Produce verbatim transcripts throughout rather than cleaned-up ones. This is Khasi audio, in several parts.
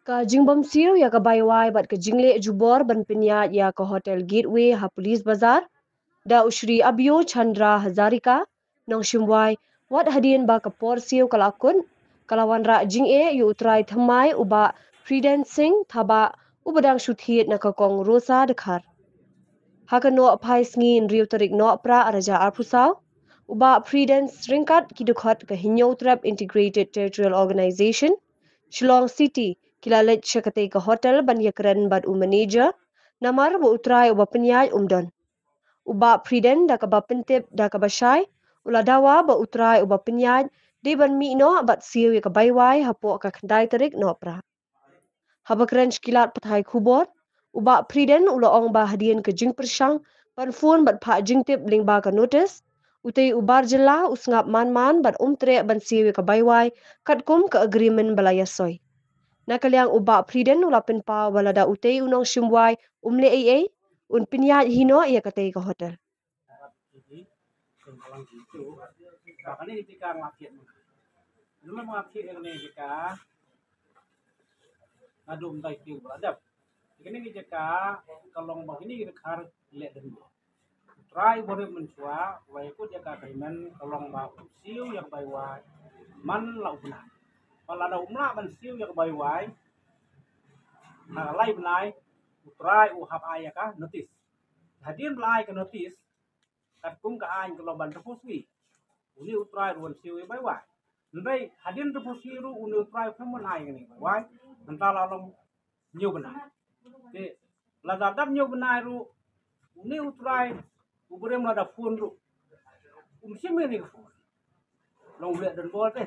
Ka jingbym siew ïa ka baiwai bad ka jingleh jubor ban pynïaid ïa ka Hotel Gateway ha Police Bazar da u Shri Abyo Chandra Hazarika, nongshimwai, wat hadien ba ka por siew ka la kut, ka la wanrah jingeh ïa u trai thymmai u Bah Priden Singh Thabah, uba dang shu thied na ka Kong Rosa Dkhar. Ha ka nohphai sngi hynriew tarik Nohprah ar hajar arphew saw, u Bah Priden ryngkat ki dkhot ka Hynñiewtrep Integrated Territorial Organization, Shillong City, ki la leit sha katei ka hotel ban ïakren bad u manager, namar ba u trai uba pynïaid um don. U Bah Priden da kaba pyntip da kaba shai u la dawa ba u trai uba pynïaid dei ban mih noh bad siew ïa ka baiwai hapoh ka khyndai tarik Nohprah. Haba kren sha ki lad pathai khubor, u Bah Priden u la ong ba hadien ka jingpyrshang ban phone bad phah jingtip lyngba ka notice, utei u bar jylla u sngap man man bad um treh ban siew ïa ka baiwai katkum ka agreement ba la ïasoi. Na ka liang u Bah Priden u la pynpaw ba lada utei u nongshimwai um leh ei ei, un pynïaid hi noh ïa katei ka hotel. Ba kane ka jaka nga thied ma nga. Lymne ma nga thied ïa kane ka jaka, nga dum dai kiew ba la dep. Kane ka jaka ka long ba kine ki dkhar leh donbor. U trai ba rim mynshuwa, wei kut ïa ka agreement ka long ba u siew ïa ka baiwai man la u bnai. Ba lada um lah ban siew ïa ka baiwai ha ka lai bnai, u trai u hap ai ïa ka notice. Hadien ba la ai ka notice, katkum ka aiñ ka long ban dapus wi. Une u trai ruh un siew ïa baiwai. Hynrei hadien dapus wi ruh une u trai phim ban ai kane baiwai. Mynta la long hynñiew bnai. Te lada dap hynñiew bnai ruh une u trai u brem lada phone ruh um shim ïa kane ka phone. Long u leh donbor te.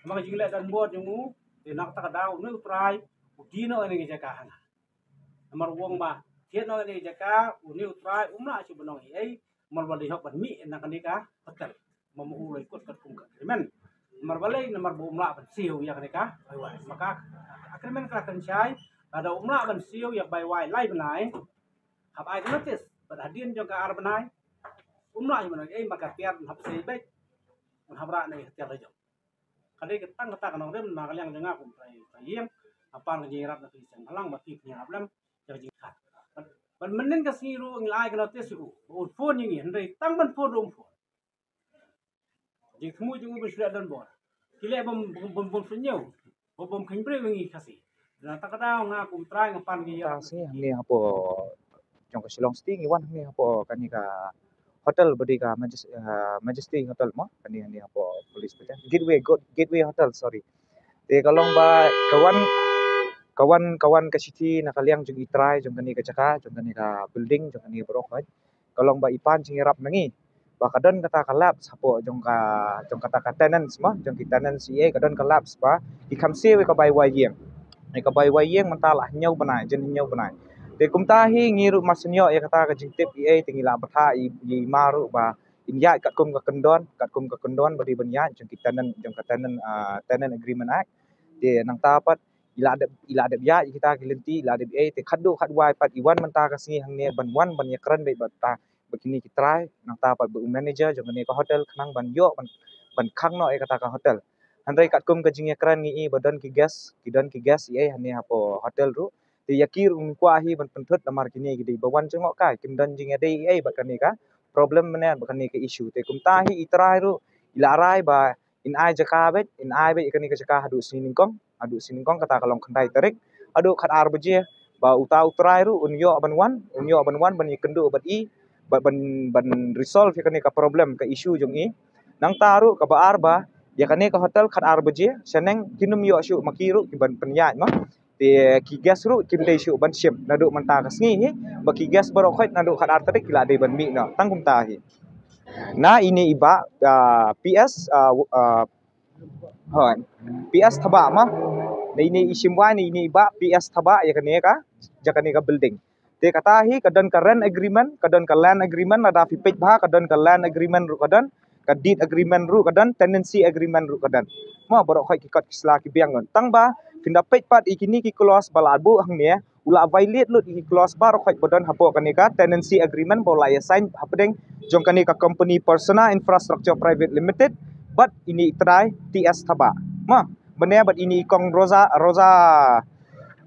Namar ka jingleh donbor jong u te na kata ka daw une u trai u die noh ïa kane ka jaka ha nga. Namar u ong ba thied noh ïa kane ka jaka, une u trai um lah shuh ban ong ei ei, namar ba dei hok ban mih na kane ka hotel. Namar u la ïakut katkum ka agreement. Namar balei, namar ba um lah ban siew ïa kane ka baiwai. Ma ka agreement ka la kynshai, lada um lah ban siew ïa ka baiwai lai bnai, hap ai ka notice. Bad hadien jong ka ar bnai um lah shuh ban ong ei ei, ma ka tiar hap sei beit, hap rah na ka hotel la jong. Ka dei ka tang kata ka nongrim na ka liang jong nga kum trai, trai ïing. Nga pan ka jingïarap na ka liang seng bhalang, ma phi phi ïarap lem ïa ka jingkhat. Ban mynnin ka sngi ruh ngi la ai ka notice ruh ba un phone ïa ngi, hynrei tang ban phone ruh um phone. Jingthmu jong u ban shu leh donbor. Ki leh bym, bym, bym, bym shu ñiew, bym, bym kheiñ briew ïa ngi Khasi. Na kata ka daw nga kum trai nga pan ka jingïarap. Ka sngi hangne hapoh jong ka Shillong City ngi wan hangne hapoh kane ka hotel ba dei ka Majest-, ah, Majesty Hotel mo, kane hangne hapoh Police Bazar. Gateway, Go-, Gateway Hotel, sorry. Te ka long ba ka wan, ka wan, ka wan ka shithi na ka liang jong i trai jong kane ka jaka, jong kane ka building, jong kane baroh khoit. Ka long ba i pan jingïarap na ngi ba ka don kata ka lapse hapoh jong ka, jong kata ka tenants mo, jong ki tenants ïa, ka don ka lapse ba ki kham siew ïa ka baiwai ïing. Ïa ka baiwai ïing mynta la hynñiew bnai, jin hynñiew bnai. Te kumta hi ngi ruh mar shu ïoh ïa kata ka jingtip ïa, te ngi la bthah ïa i ma ruh ba in ïaid katkum ka kyndon, katkum ka kyndon ba dei ban ïaid jong ki tenant, jong ka tenant, ah, Tenant Agreement Act. Te nangta pat i la dep, i la dep ïaid ïa kita ki lynti, i la dep ei, te khatduh khatwai pat i wan mynta ka sngi hangne ban wan ban ïakren beit bad ta, bad kine ki trai, nangta pat bad u manager jong kane ka hotel khnang ban ïoh ban, ban khang noh ïa kata ka hotel. Hynrei katkum ka jingïakren ngi i ba don ki guest, ki don ki guest ïa hangne hapoh hotel ruh. Te ïa ki ruh ngim kwah hi ban pynthut namar kine ki dei ba wan jngoh kai, kim don jingïadei ei ei bad kane ka problem mynne bad kane ka issue. Te kumta hi i trai ruh i la rai ba in ai jaka beit, in ai beit ïa kane ka jaka haduh sngi nyngkong, haduh sngi nyngkong kata ka long khyndai tarik, haduh khatar baje ba uta u trai ruh un ïoh ban wan, un ïoh ban wan ban ïakynduh bad i, ban, ban, ban resolve ïa kane ka problem, ka issue jong i. Nangta ruh kaba ar ba ïa kane ka hotel khatar baje shaneng kin ym ïoh shuh ma ki ruh ki ban pynïaid ma. Te ki guest ruh kim dei shuh ban shim naduh mynta ka sngi hi, ba ki guest baroh khoit naduh khatar tarik ki la dei ban mih noh tang kumta hi. Na ine i bah, ah, P S, ah, w-, ah, hoi, P S Thabah ma. Na ine i shimwai na ine i bah P S Thabah ïa kane ka, ïa kane ka building. Te kata hi ka don ka rent agreement, ka don ka land agreement, lada phi peit bha ka don ka land agreement ruh ka don, ka deed agreement ruh ka don, tenancy agreement ruh ka don. Mo, baroh khoit ki kot ki sla ki biang don. Tang ba phin da peit pat ïa kine ki clause ba la buh hangne, u la violate lut ïa ki clause baroh khoit ba don hapoh kane ka tenancy agreement ba u la ïa sign hapdeng jong kane ka company Persona Infrastructure Private Limited bad ine i trai T S Thabah. Ma, mynne bad ine i kong Rosa, Rosa,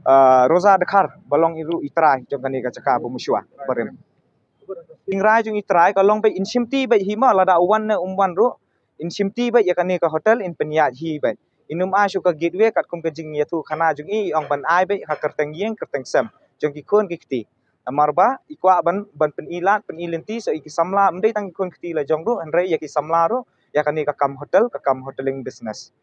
uh, Rosa Dkhar, ba long i ruh i trai jong kane ka jaka ba mynshuwa barim. Jingrai jong i trai ka long bad in shimti bad hi ma, lada u wan ne um wan ruh, in shimti bad ïa kane ka hotel, in pynïaid hi bad. In ym ai shuh ka gateway katkum ka jingïathuh khana jong i, i ong ban ai bad ha kyrteng ïing kyrteng sem jong ki khun ki kti. Namar ba i kwah ban, ban pyni lad, pyni lynti sa ïa ki samla, ym dei tang ki khun kti la jong ruh, hynrei ïa ki samla ruh, ïa kane ka kam hotel, ka kam hoteling business.